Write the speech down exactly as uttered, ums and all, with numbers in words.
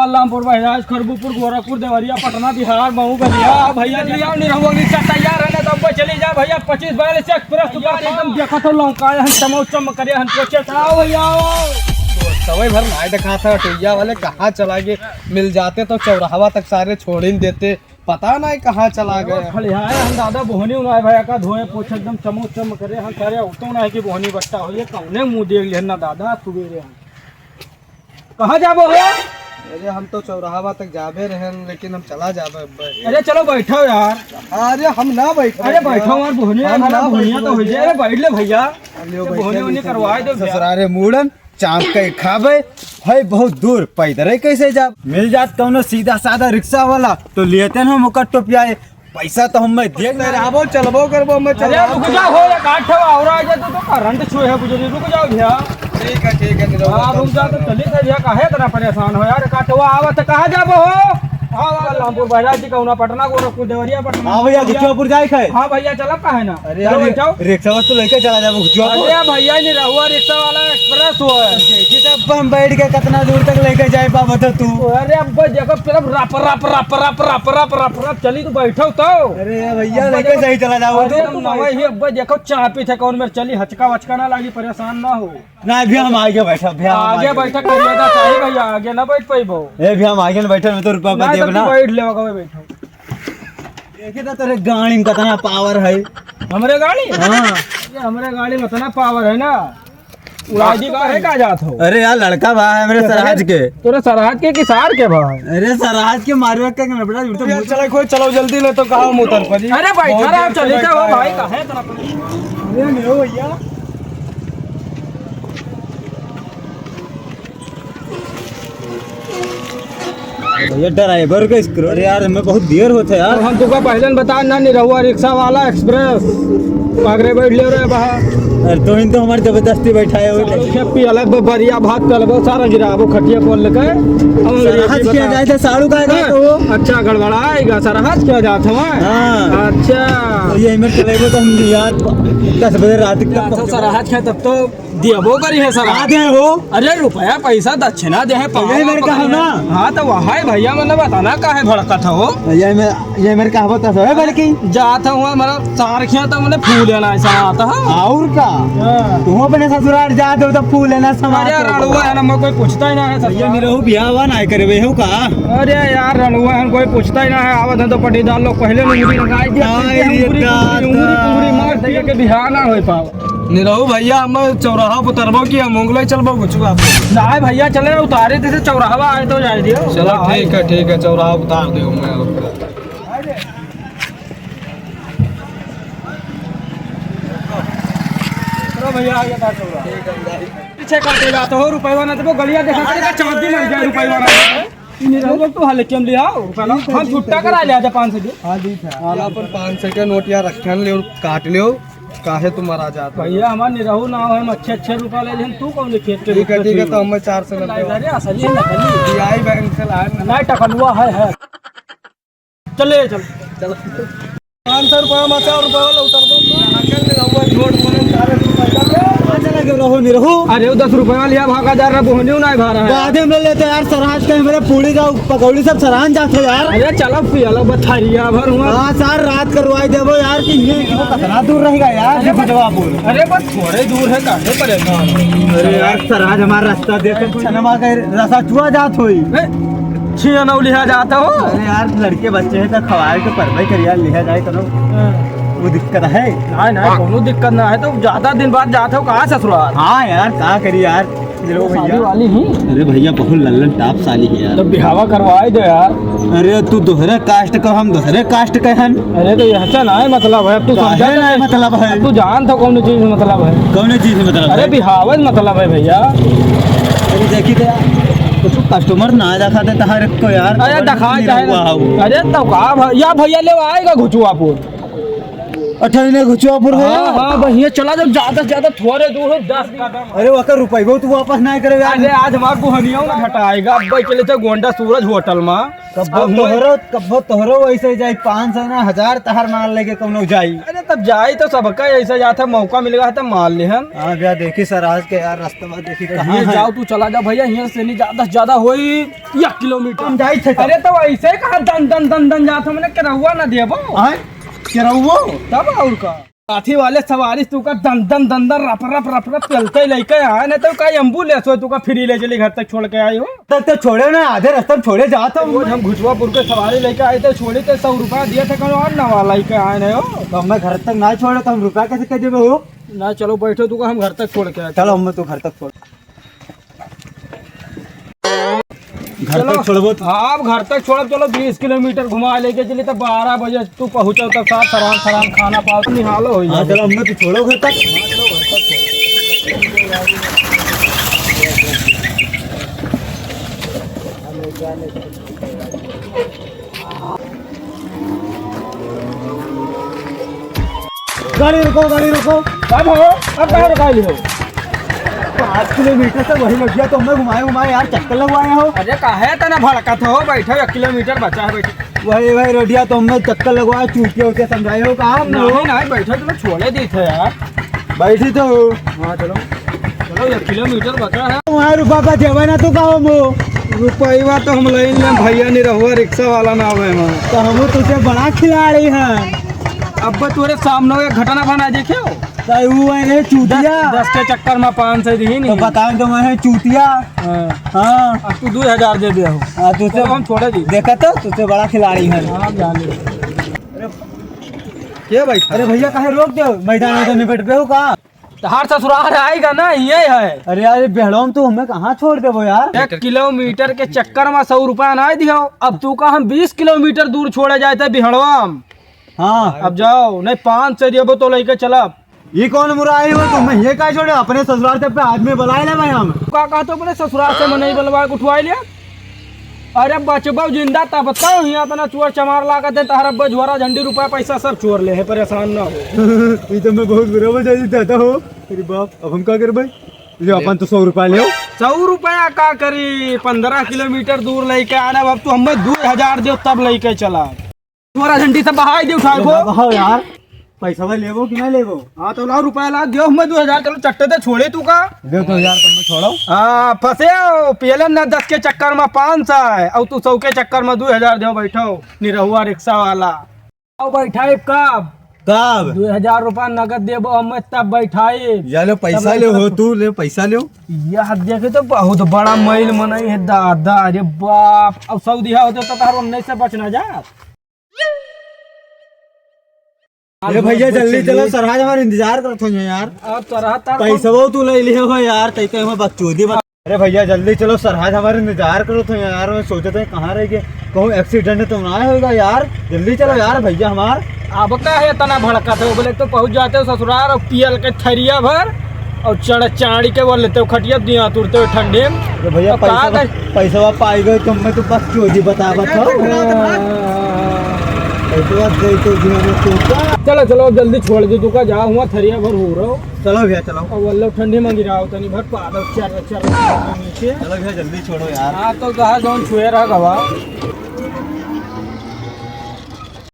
बलरामपुर, बहराइच, खरगूपुर, गोरखपुर, देवरिया, पटना, बिहार, मऊ, बलिया। भैया जी, आओ, निरहुआ रिक्शा तैयार है ना, तो अब चली जा भैया, पच्चीस बयालीस एक्सप्रेस तो यार, एकदम देखत हो, लौकाए हैं, चमक चमक करे हैं, सोचे था, आओ भैया, आओ। सवई भर नाय देखा था, टोइया वाले कहाँ चला गए, मिल जाते तो चौराहवा तक सारे छोड़ ही देते, पता नहीं कहाँ चला गए। खलिहाए हम दादा, बोहनी उनाए भैया का धोए पोछे एकदम चमक चमक करे हैं, सारे उतो ना है कि बोहनी बट्टा हो, ये कौने मुँह देख लिया ना दादा, सुबेरे हम। कहाँ जाबो हो? अरे, हम तो चौराहा तक जाबे रहन, लेकिन हम चला जाबे अब। अरे, चलो बैठो यार। अरे, हम ना बैठो अरे, यार। बैठो यार, बोहनिया हम खाना ना बोहनिया बैठो तो हो जाए। यार। अरे, बैठ ले भैया। हम लोग ये बैठे बोहनी नहीं उन्हें करवाए दो भैया। ससुरारे मूड़न, चाप के खाबे, है बहुत दूर, पैदल ही कैसे जाब? मिल जात कौनो सीधा साधा रिक्शा वाला, तो लेते न हम ओकर टोपिया। पैसा तो हम देख नहीं रहबो, चलबो करबो, मैं अरे चलबो। रुक जाओ हो, एक आठ ठो और आ जाए तो, तो करंट छुए है बुजुर्ग, रुक जाओ भैया। ठीक है, ठीक है, निरहुआ, हाँ, रुक जाओ तो चलित है भैया, काहे इतना परेशान हो यार, एक आठ ठो आवत है, कहाँ जाबो हो? हाँ, हाँ, रामपुर बहराइच जी का, उना पटना, गोरखपुर, देवरिया, पटना। हाँ भैया, गुचुआपुर जाए खाए। हाँ भैया, चला काहे ना? अरे चलो, यार, जाओ। रिक्शा तो लेके चला जाबो गुचुआपुर। अरे भैया, निरहुआ रिक्शा वाला एक्सप्रेस हो है। देखी तो अब हम बैठ के कितना दूर तक लेके जाए पाबो तो तू। अरे अब देखो, चलो, रप, रप, रप चली तो बैठो तो। अरे भैया, अब्बा लेके देखो, सही चला जाओ अरे तो। हम नवा ही अब्बा देखो, चाह पी थे कौन मेरे चली, हचका वचका ना लागी, परेशान ना हो। ना, अभी हम आगे बैठा, अभी हम आगे आगे बैठा करिएगा, चाही भैया, आगे ना बैठ पाइबो। ए, अभी हम आगे ना बैठा, मैं तो रुपया ना, देब तब ना। बैठ ले, आगे बैठो। देखी तो तेरे गाड़ी में कितना पावर है। हमरे गाड़ी? हाँ। ये हमरे गाड़ी में इतना पावर है ना, उड़ाई दी का है का जात हो? अरे यार, लड़का बा है मेरे सरहज के। तोरे सरहज के कि सार के बा? अरे सरहज के मारवे के ना बेटा, उल्टा यार, मुंह चला कोई, चलो जल्दी ले तो कहा हम उतर पड़ी। अरे बैठा बहुत रहा, देर से चले बैठा जाओ है भाई, यार। काहे इतना परेशान? अरे नहीं हो भैया। भैया, ड्राइवर का स्क्रू, अरे यार, हमें बहुत देर होता है यार। हम तुका पहले न बता ना, निरहुआ रिक्शा वाला एक्सप्रेस पकड़े बैठ ले रहे बाहर। अरे, तो इन तो हमारी जबरदस्ती बैठाए हुए थे। साढ़ू के पियले ब-, बरिया भात पियले, सारा गिराबो खटिया खोल लेके। हम सरहज अंग्रेजी किया बता- जाए तो साढ़ू का है हाँ, तो। अच्छा, गड़बड़ाएगा, सरहज किया जात हवा। हाँ। अच्छा। तो ये हमें चलेगो तो हम यार दस बजे रात तक अच्छा, सरहज के तब तो दियबो करी है सर। का दे हो? अरे रुपया पैसा दक्षिणा दे है, तो यही पावा मेरे का है पकड़िया। ना। हाँ, तो वह है भैया, मतलब बताना का है भड़कत हो? यही मेरे, यही मेरे का होता सो है बड़की। जात हूँ, मतलब सारखिया तो मतलब फूल लेना ऐसा आता है। और का? हाँ। तू अपने ससुराल जात हो तो फूल लेना समाज अरे हो। रणुआ है ना, मैं कोई पूछता ही ना है भैया, ससुराल। निरहू बियाह ना करे हो का? अरे यार रणुआ है, कोई पूछता ही ना है, आवत है तो पटीदार लोग पहले मुंगरी लगाई दिया, हाँ, फिर ये मुंगरी, दादा। मुंगरी, मुंगरी मार दिया के बिहार ना हो पावा। निरहू भैया, हम चौराहा पर उतरबो कि हम उंगले चलबो गुचुआ पर? नाय भैया, चले उतारे जैसे चौराहा आए तो जाए दियो। चलो ठीक है, ठीक है, चौराहा उतार दे हमें। चलो भैया, आ गया था चौराहा। पीछे काटे जाते हो, रुपया ना देबो, गलिया देखा के चांदी मर जाए, रुपया ना देबो। निरहुआ तो हाल क्यों लिया? हम छुट्टा करा लिया था पाँच सौ के। हाँ, दी था। हाँ, अपन पाँच सौ के नोट यहाँ रखे ले और काट ले, काहे तू मरा जाता है? भैया, हमार निरहू ना हो, हम अच्छे अच्छे रुपया ले लेन, तू कौन खेत के ठीक है, रुपया ठीक है, छीन? तो हमें चार सौ ले ला दो। अरे, असली है, नकली? सीआई बैंक से लाए। नहीं, टकलुआ है, है। चले, चल। चलो। पाँच सौ रुपया में चार रुपया वाला उतर दो। अकेल में रहूंगा, झूठ बोले, सारे तू पैसा दे। अच्छा लगे रहू, निरहू। अरे, वो दस रुपया लिया, भागा जा रहा, बोहनी उनाए भा रहा है। बादे में लेते यार, सरहज के हमारे पूड़ी का पकौड़ी सब सरहज जात हो यार। अरे, चलो, पियला बथारिया भर हुआ। हाँ, सार रात करवाई देबो यार, कि ये कितना दूर रहेगा यार, अरे, देखो जवाब बोल। अरे, बस थोड़े दूर है, काहे परेशान हो? अरे यार, सरहज हमारा रास्ता देख के छनमा के रसा चुआ जात होई। ए, छिया नौ लिहा जाता हो। अरे यार, लड़के बच्चे हैं तो खवाए के परवाही कर यार, लिहा जाए करो। हाँ। वो दिक्कत है। नहीं, नहीं, कोनो दिक्कत ना है, तो ज्यादा दिन बाद जात हो कहाँ ससुराल? हाँ यार, का करी यार, ये लो शादी भैया। वाली ही? अरे भैया, बहुत लल्लन टाप साली है यार। तो बिहावा करवाए दो यार। अरे तू दोहरे कास्ट का, हम दोहरे कास्ट का हन। अरे तो यह से ना है मतलब है, अब तू काहे समझा ना है तो मतलब है? तू जान तो कौन चीज मतलब है? कौन चीज मतलब अरे है? बिहावे मतलब है भैया। अरे देखी तो यार, कुछ कस्टमर ना दिखाते तहारे को यार। अरे दिखा नहीं चाहे हुआ ना। हूँ। अरे तो का भ-, या भैया ले आएगा घुचुआपुर। अच्छा, इन्हें घुचुआपुर है हाँ, यार। हाँ, बस ये चला जाओ, ज्यादा से ज्यादा थोड़े दूर हो, दस कदम। अरे, ओकर रुपइबो तू वापस नाहीं करे यार। अरे, आज हमार गुहनिया ना घटाएगा, अब भाई चले थे गोंडा सूरज होटल में। कब्बो अब तोहरो, कब्बो तोहरो वैसे जाई, पाँच सौ ना, हजार तहार माल लेके कौनो जाई। अरे, तब जाई तो सबका ऐसे जात है, मौका मिल गया है तो मार ले हम। हाँ भैया, देखी सर, आज के यार रास्ता में देखी तो कहाँ हियाँ है। जाओ, तू चला जा भैया, हियाँ से नहीं ज्यादा से ज्यादा होई एक किलोमीटर। हम जाई थे तब। अरे, तो ऐसे कहा दन दन दन दन जात, हमने केरहुआ ना देबो। आय? केरहुओ? तब और का? साथी वाले सवारी तू का दन दन दन दन रप रप रप रप चलते लेके आए, नहीं तो का एम्बुलेंस हो तू का फ्री ले चली घर तक छोड़ के आई हो। तब तो छोड़े ना, आधे रास्ते में छोड़े जात हूँ। रोज हम घुचुआपुर के सवारी लेके आए थे, छोड़ी तो सौ रुपया दिए थे, कौन और नवा लेके आए नहीं हो। तो हमें घर तक ना छोड़े तो हम रुपया कैसे कह देबे हो? ना, चलो बैठो, तू का हम घर तक छोड़ के आए। चलो, हमें तो घर तक छोड़। घर चलो, तक छोड़बो तो। हाँ, अब घर तक छोड़ब। चलो, बीस किलोमीटर घुमा लेके चली, तब बारह बजे तू पहुँचो, तब साथ सरान सरान खाना पाओ, निहालो हो हाँ, जाओ। चलो, हमें तो छोड़ो घर तक। गाड़ी रुको, गाड़ी रुको। कब हो? अब कहाँ रुकाई हो? पाँच किलोमीटर से वही रोडिया तो हमें घुमाए घुमाए यार, चक्कर लगवाए हो। अरे काहे इतना भड़कत हो? बैठो, एक किलोमीटर बचा है, बैठो। वही, वही रोडिया तो हमें चक्कर लगवाए, चूतिया उतिया समझाए हो का हम नहीं, लोग? नहीं, बैठो, तुम्हें छोड़े दी थे यार। बैठी तो हो। हाँ, चलो। चलो, एक किलोमीटर बचा है। वहाँ रुपया का जेबे ना तो का हम हो। रुपया तो हम ले लें भैया, निरहुआ रिक्शा वाला ना आवे हम। तो हम तुझे बड़ा खिलाड़ी हैं। अब तोरे सामने एक घटना बना देखे हो? तो वो है रे चूतिया। दस, दस के चक्कर में पाँच सौ दी तो नहीं। बताओ तो मैं है चूतिया। हाँ। हाँ। अब तू दो हजार दे दे हो। हाँ, तुझे चलो, हम छोड़े दी। देखा तो, तुझे बड़ा खिलाड़ी है। हाँ, जान ले। अरे, क्या भाई? अरे भैया, काहे रोक दे? मैदान में तो निपट गए हो का? तहार ससुराल आएगा ना, ये है। अरे यार, ये बेहड़वा में तू हमें कहाँ छोड़ देबो यार? एक किलोमीटर के चक्कर में सौ रुपया ना दियो। अब तू का हम बीस किलोमीटर दूर छोड़े जाए थे बिहड़वा में। हाँ। अब जाओ, नहीं पाँच सौ देबो तो लेके चलब। ये कौन मुराई हो तुम? ये का छोड़े? अपने ससुराल से पे आदमी बुलाए ले भाई हम। का कहते अपने ससुराल से मनई बुलवा के उठवाई ले? अरे बचबो जिंदा तब तो हियाँ इतना चोर चमार लागत है, तहर अब्बे झोरा झंडी रुपया पैसा सब चोर ले है, परेशान ना हो। ये तो मैं बहुत बुरा हो जाई दादा हो। अरे बाप, अब हम का करबे? ले अपन तो सौ रुपया ले। सौ रुपया का करी? पन्द्रह किलोमीटर दूर लेके आना, अब तू हमें दो हजार दे तब लेके चला। झोरा झंडी सब बहाई दे उठाए को। बहाओ यार, पैसा भाई लेबो कि नहीं लेबो? हाँ तो लाओ रुपया ला, दियो हमें दो हजार, चलो चट्टे ते छोड़े तू का। दे दो हजार तो मैं छोड़ो। हाँ, फंसे हो, पियलन ना दस के चक्कर में पाँच सौ है, और तू सौ के चक्कर में दो हजार दे बैठो, निरहुआ रिक्शा वाला। आओ बैठा है कब? कब? दो हजार रुपया नगद देबो हमें तब बैठाई। या ले पैसा तब ले हो, तू ले पैसा ले। यह देखे तो बहुत बड़ा मैल मनई है दादा, अरे बाप। अब सौ दिहा होते तो तार उन्नीस से बच ना जा। ए भैया, जल्दी चलो, सरहज हमार इंतजार करत हो यार। अब सरहज तार पैसवा तू ले लिहे हो यार, तई के हमें बकचोदी बता। अरे भैया, जल्दी चलो, सरहज हमार इंतजार करत हो यार, मैं सोचत है कहाँ रह गए, कहूँ एक्सीडेंट तो ना होगा यार, जल्दी चलो यार भैया हमार। अब का है इतना भड़कत हो, बोले तो पहुँच जाते हो ससुराल और पियल के थरिया भर और चढ़ चाड़ी के वो लेते हो खटिया दिया तुरते हो ठंडे में। अरे भैया, अब का पैसा, कर- पैसवा पाई गए तो मैं तो बकचोदी बता बता। पैसवा दे तो दिया मैं तो। चलो, चलो, जल्दी छोड़ दे, तू का जा हुआ थरिया भर हो रहो। चलो भैया, चलो। और वल्लो ठंडी में गिराओ, तनी भर पादो, चर, चर, नीचे। चलो भैया, जल्दी छोड़ो यार। हाँ, तो कहा जौन छुए रहा गवा।